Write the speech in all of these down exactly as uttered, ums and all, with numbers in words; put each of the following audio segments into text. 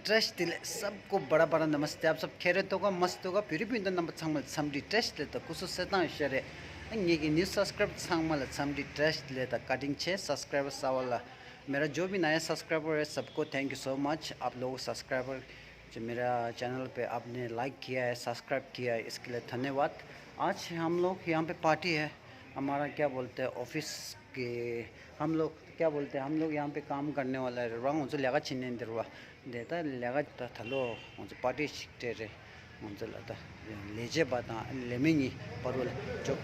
བཀྲ་ཤིས་བདེ་ལེགས། सबको बड़ा बड़ा नमस्ते। आप सब खैरियत होगा, मस्त होगा। བོད་རིགས་སྤུན་ཟླ་རྣམ་པ་ཚང་མ་ལ་འཚམས་འདྲི་བཀྲ་ཤིས་བདེ་ལེགས་དང་སྐུ་གཟུགས་གསལ་ཐང་ཡོད་ཤག་རེད། ངེད་ཀྱི་new subscriber ཚང་མ་ལ་འཚམས་འདྲི་བཀྲ་ཤིས་བདེ་ལེགས་དང་བཀའ་དྲིན་ཆེ། subscriber གསར་པ་ལ། मेरा जो भी नया subscriber है, सबको thank you so much। आप लोग subscriber जो मेरा channel पे आपने like किया है, subscribe किया है, इसके लिए धन्यवाद। आज हम लोग यहाँ पे party है, हमारा क्या बोलते हैं, office के, हम लोग क्या बोलते हैं, हम लोग यहाँ पे काम करने वाला है। རང་ང་ཚོ་ལས་ཀ་བྱེད་མཁན་འདི་རེད་བ། འདི་ད་ལས་ཀ་ད་ད་ལོ་ང་ཚོ་པར་ཊི་ཞིག་སྤྲད་རེད། ང་ཚོ་ལ་ད་ལས་བྱེད་པ་དང་ལས་མེད་གཉིས་བར་དུ་ལ་འཇོག་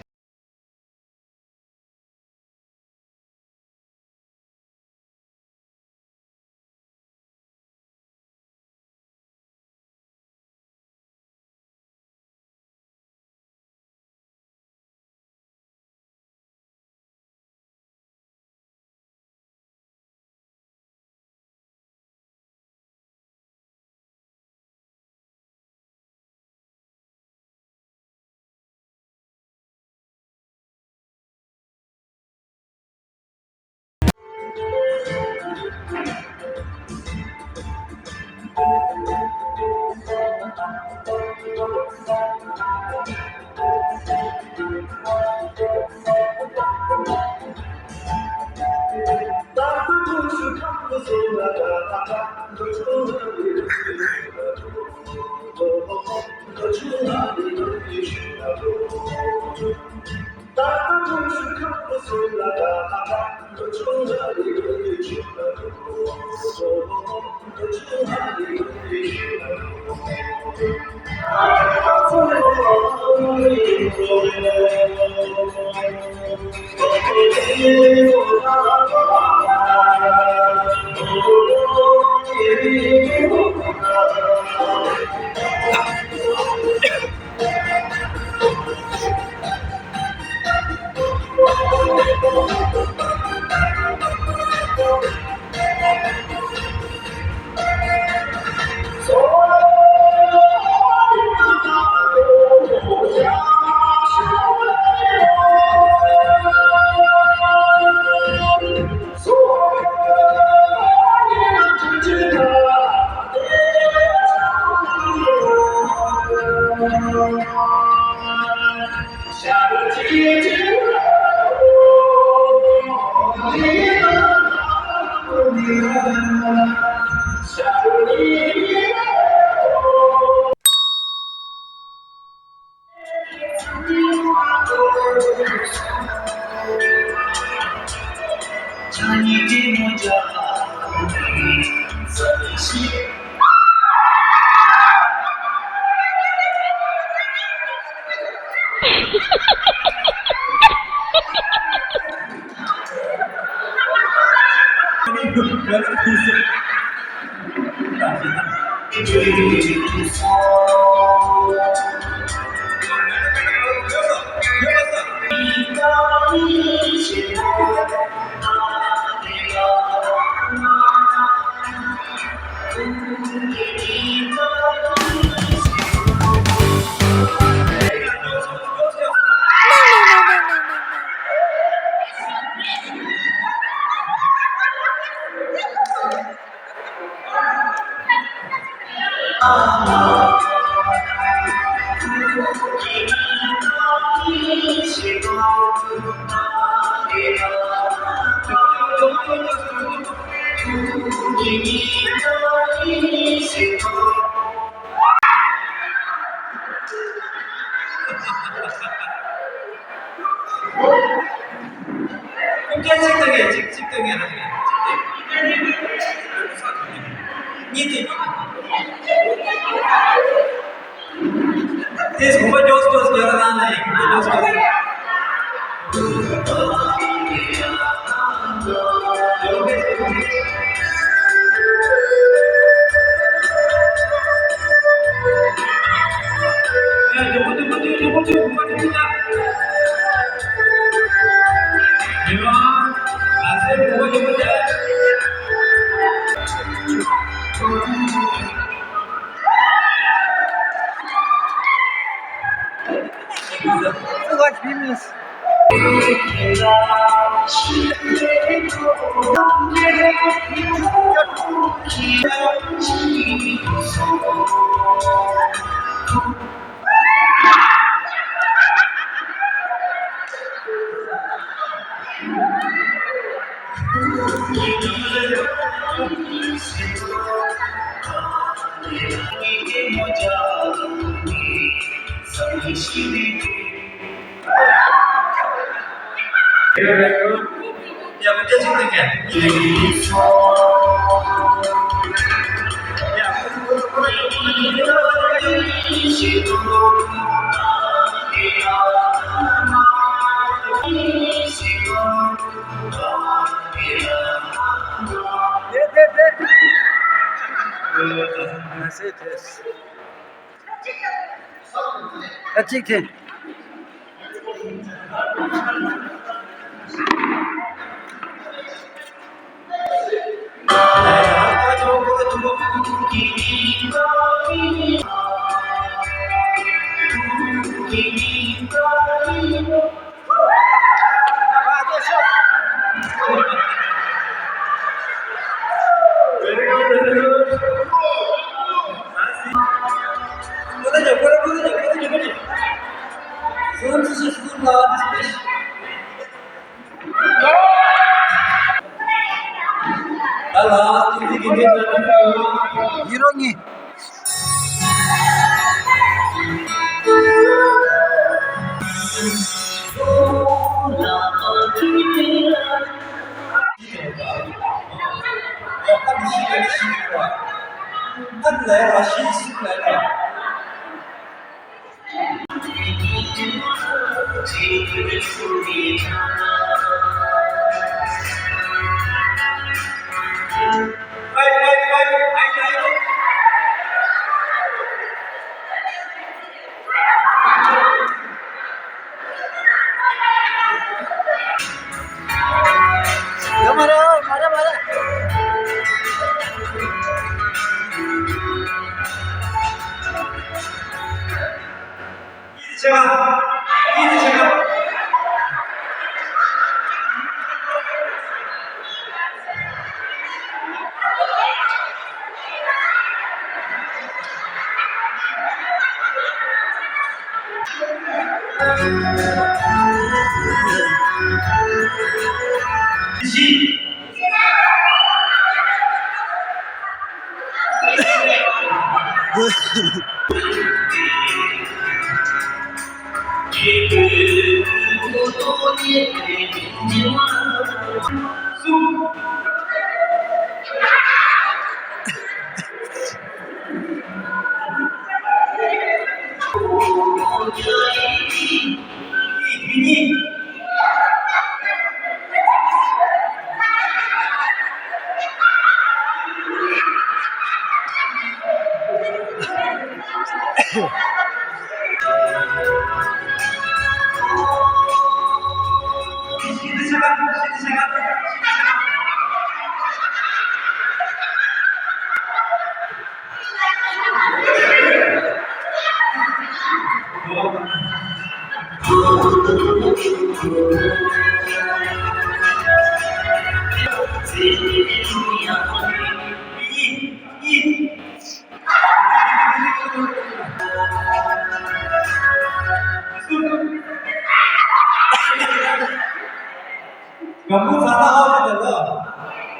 སྐད་ཅིག་ལྟ་གི་ཅིག་ཅིག་ལྟ་གི་ར་གི་གཉིས་ལྟ་གི། དེ་གོམ་པ་མགྱོགས་མགྱོགས་རྒྱག་ར་གནང་ན་ཡིན། གོམ་པ་མགྱོགས་མགྱོགས། ཨ་གཅིག་དེ། ཡིན་རོགས་གཉིས། ཡ་མ་རེད། མ་རེད། མ་རེད།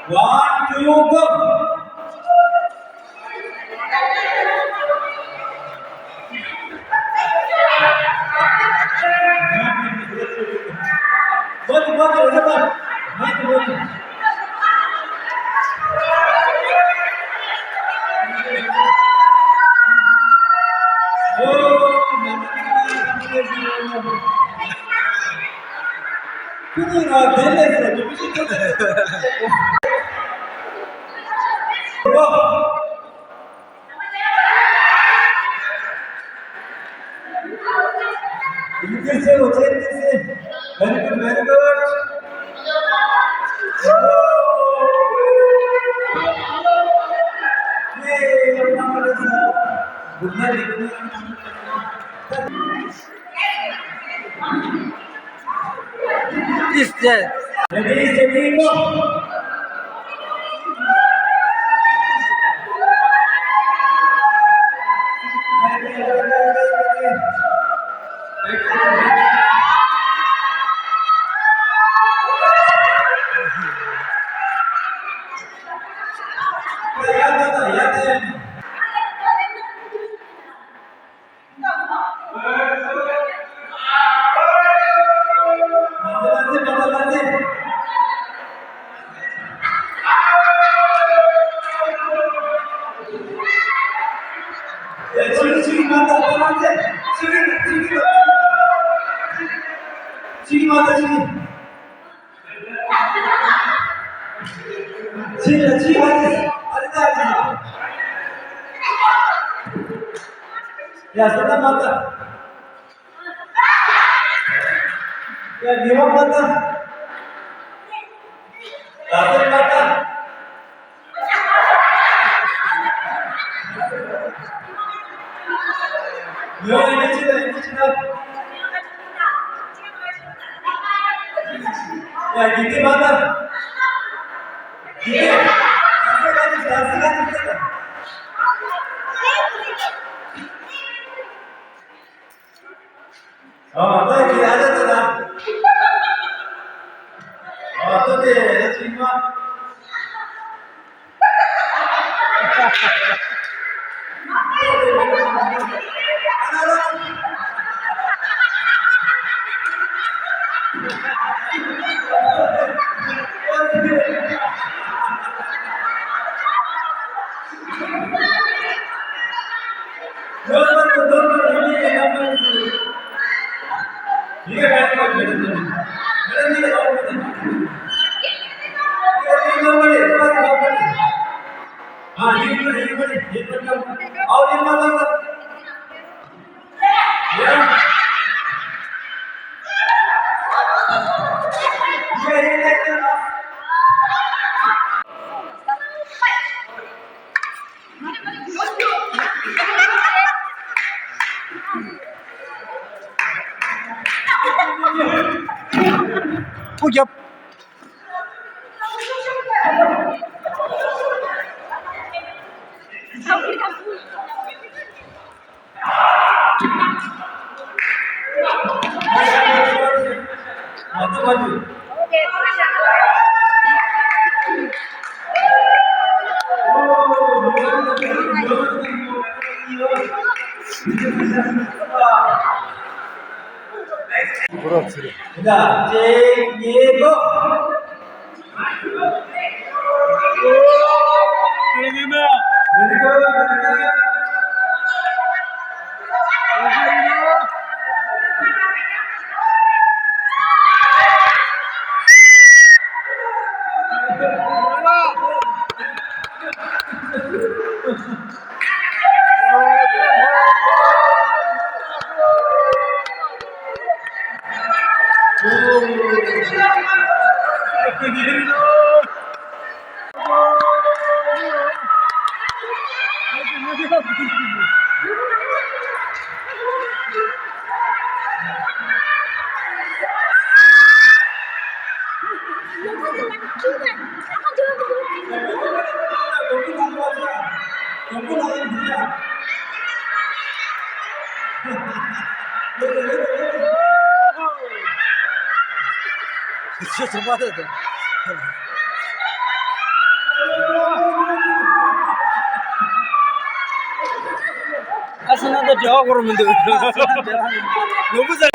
One, two, go. Very good, very good. Good night. Please, yeah. Ready, steady, go! ཡ། ས་ད་མ་ད། ཡ། མི་མ་མ་ད། ད་ས་མ་ད། ཡ། ཡ། ཅི་ད། ཡ། ཅི་ད། ཡ། དགེ་རྒན་མ་ད། དགེ་རྒན། ད་ས་ག་ནས། ད་ས་ག་ནས། ཨ། ད་ཁྱེད་ཨ་ཅག་ཚོ་ལ། ཨ། ད་དེ་ཨ་ཅག་མ། ཁུག་རྒྱབ། ཨ་སི་ན་ད་འབྲེལ་བ་འཁོར་མི་འདུག་ནོར་བུ་ཟེར།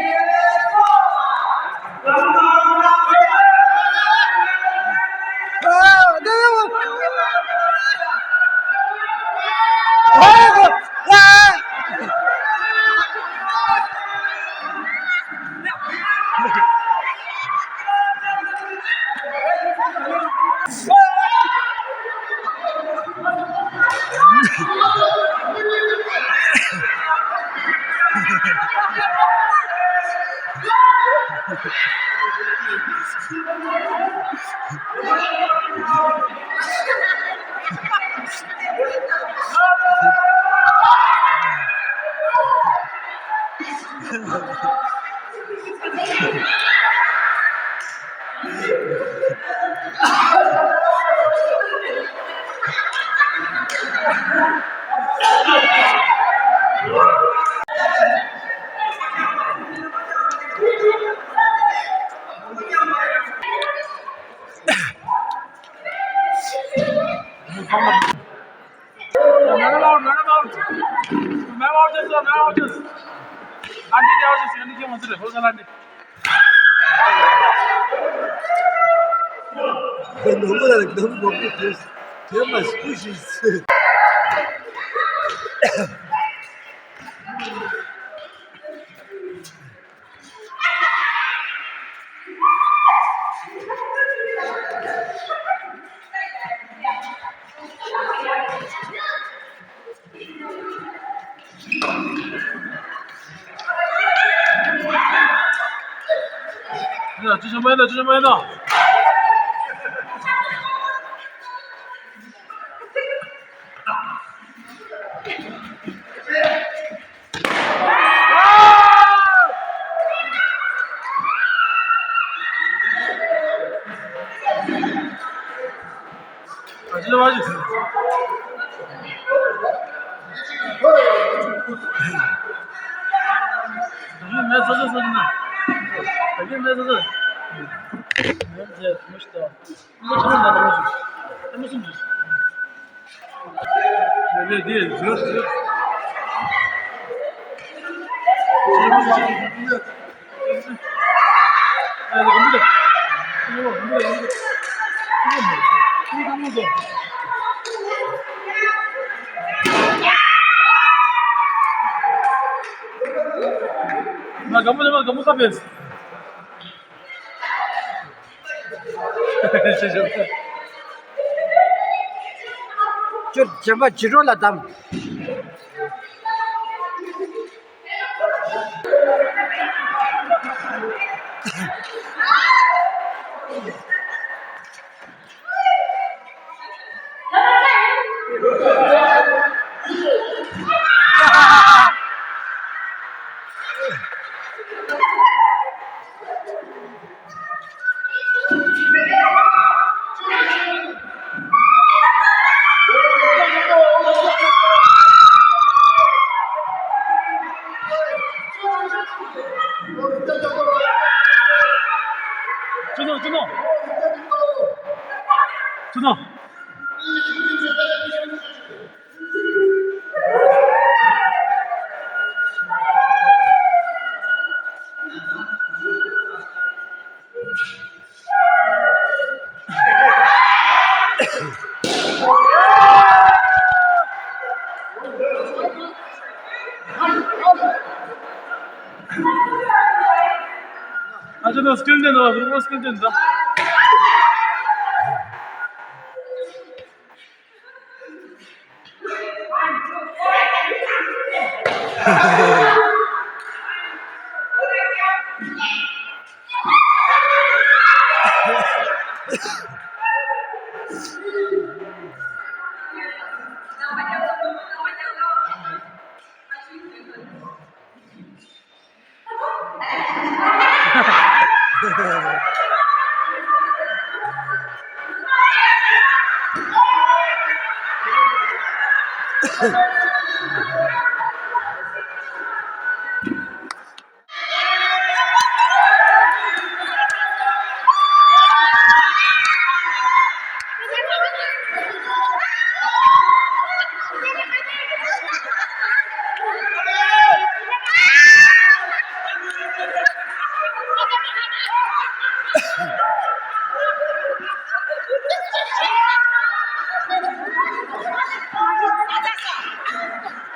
Madam out, madam out. Madam out, just, madam out, just. Auntie, they are just, auntie, come on, sit, hold on, auntie. 너무 잘해, 너무 먹고 돼. 제가 막 스포츠 있어. ཡ། ཅི་བྱེད་མ་ཡིན་ད། ཅི་བྱེད་མ་ཡིན་ད། ང་སྒམ་པོ་ལ་མ་སྒམ་པོ་ཁ་ཕེབས། ཁྱོད་བྱམས་པ་ཇི་སྒྲོ་ལ་བསྡམས། ཨ་ཅག་ད་སྐྱོན་ཅན་ད། ཧུར་པོ་སྐྱོན་ཅན་ད།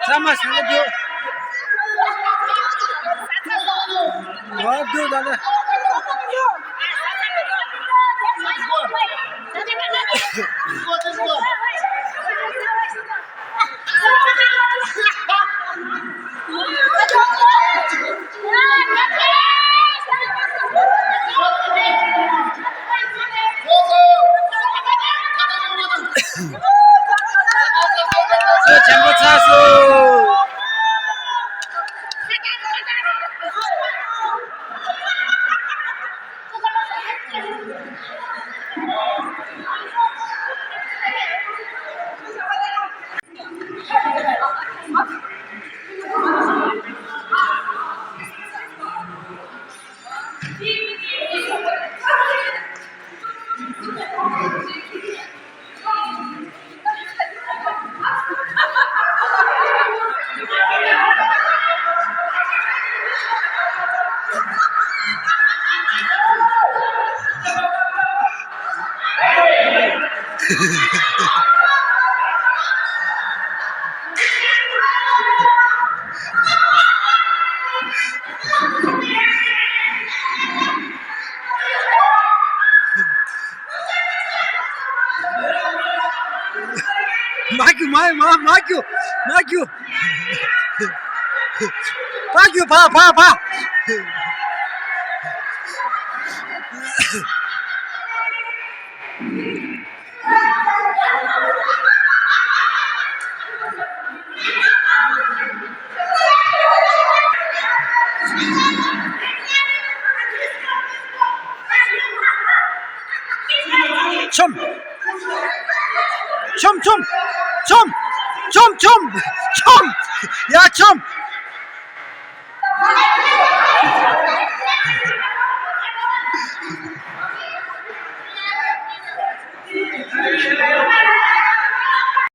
ཚང་མ་ཟ་གི་འདུག་ཡོད་འདུག་ད་ལྟ། ཚོ་ཆེན་པོ་ཚར་སོང་། མ་རྒྱུག་མ་མ་མ་རྒྱུག་མ་རྒྱུག་ཕར་རྒྱུག་ཕར་ཕར་ཕར། མཆོམ། མཆོམ་མཆོམ། མཆོམ། མཆོམ་མཆོམ། མཆོམ། ཡ་མཆོམ།